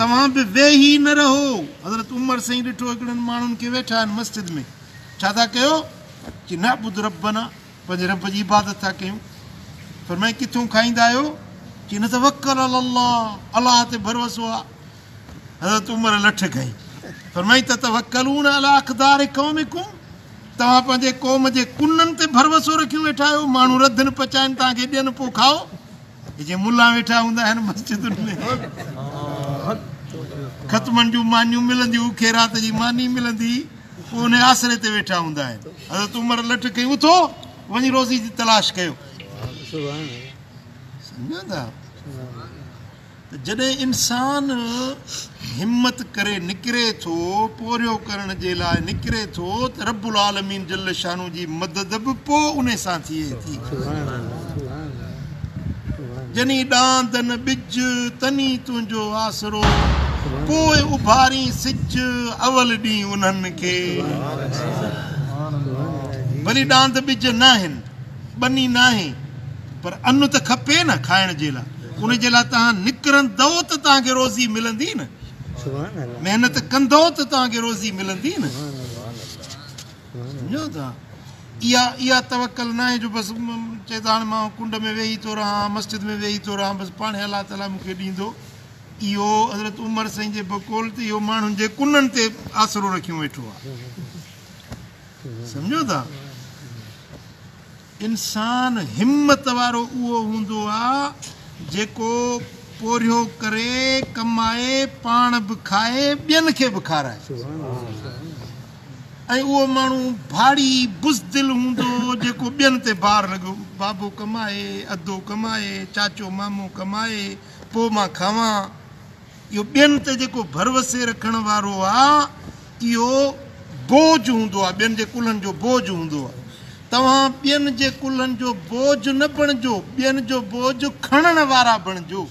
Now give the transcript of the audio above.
توهان به ويهي نه رهو. حضرت عمر سائين ڏٺو هڪڙن ماڻهن کي ويٺا آهن مسجد ۾، ڇا ٿا ڪيو؟ چي نعبد ربنا، پنهنجي رب جي عبادت ٿا ڪيون. فرمائي ڪٿون کائيندا آهيو؟ چي نتوڪل علي الله، الله تي ڀروسو آ. حضرت عمر لٺ کنئي، فرمائي تتوڪلون علي اقدار قومڪم، توهان پنهنجي قوم جي ڪنن تي ڀروسو رکيون ويٺا آهيو، ماڻهو رڌن پچائن توهان کي ڏين پوء کائو. هي جيئن ملان ويٺا هوندا آهن مسجدن ۾، ختمن جون مانيون ملنديون، خيرات جي ماني ملندي، پوء انهي آسري تي ويٺا هوندا آهن. حضرت عمر لٺ کنئي، اٿو وڃي روزي جي تلاش ڪيو. سمجهو ٿا ته جڏهن انسان همت ڪري نڪري ٿو، پورهيو ڪرڻ جي لاء نڪري ٿو ته رب العالمين جل شانه جي مدد به پوء انهي سان ٿئي ٿي. جني ڏاند نه ٻج، تني تنهنجو آسرو، پوء اڀارين سج، اول ڏينهن انهن کي. ڀلي ڏاند ٻج ناهن، ٻني ناهي، پر ان ته کپي نه کائڻ جي لاء. ان جي لاء توهان نڪرندؤ ته توهان کي روزي ملندي نه، محنت ڪندؤ ته توهان کي روزي ملندي نه. سمجهو ٿا؟ اها اها توڪل ناهي جو بس چئي ته هاڻي مان ڪنڊ ۾ ويهي ٿو رهان، مسجد ۾ ويهي ٿو رهان، بس پاڻهي الله تعاليٰ مون کي ڏيندو. اهو حضرت عمر سائين جي بقول ته اهو ماڻهن جي ڪنن تي آسرو رکيون ويٺو آهي. سمجهو ٿا؟ انسان همت وارو اهو هوندو آ جيڪو پورهيو ڪري، ڪمائي، پاڻ به کائي، ٻين کي به کارائي. ۽ اهو ماڻهو ڀاڙي، بزدل، هوندو جيڪو ٻين تي بار لڳو، بابو ڪمائي، ادو ڪمائي، چاچو مامو ڪمائي، پوء مان کاوان. اهو ٻين تي جيڪو ڀروسي رکڻ وارو آ، اهو بوجه هوندو آ، ٻين جي ڪلهن جو بوجه هوندو آ. توهان ٻين جي ڪلهن جو بوجه نه بڻجو، ٻين جو بوجه کڻڻ وارا بڻجو.